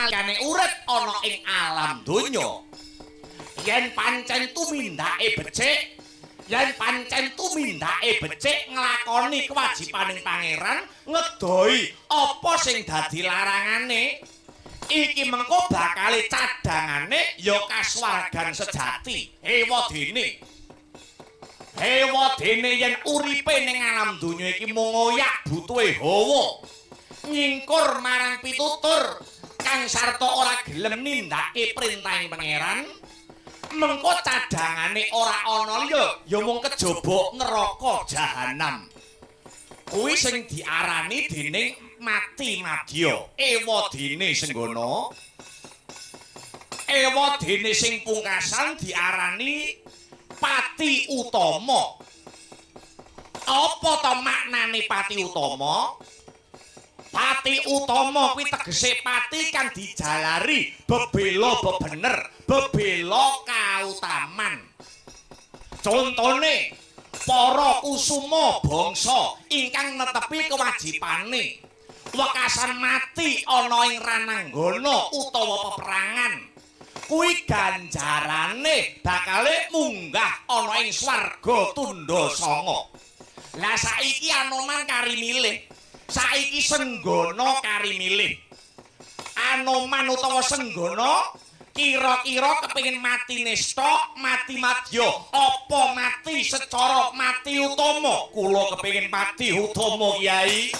Nalikane urip ana ing alam donya, yen pancen tumindake becik, yen pancen tumindake becik nglakoni kewajibaning pangeran, ngedoi apa sing dadi larangane, iki mengko bakale cadhangane ya kasuwargan sejati. Ewadene, ewadene yen uripe ning alam donya iki mung ngoyak butuhe hawa, nyingkur marang pitutur kang sarta ora gelem nindakake perintahing pangeran, mengko cadhangane ora ana liya ya mung kejaba neraka jahanam. Kuwi sing diarani dening mati madya. Ewadene senggono, ewadene sing pungkasan diarani pati utama. Apa to maknane pati utama? Pati utama kuwi tegese pati kang dijalari bebela bebener, bebela kautaman. Contone para kusuma bangsa ingkang netepi kewajibane wekasan mati ana ing rananggana utawa peperangan, kuwi ganjarane bakale munggah ana ing swarga tundha sanga. Lah saiki Anoman kari milih. Saiki Senggana kari milih. Anoman utawa Senggana kira-kira kepengin mati nista, mati madya, apa mati secara mati utama? Kula kepengin mati utama, Kyai.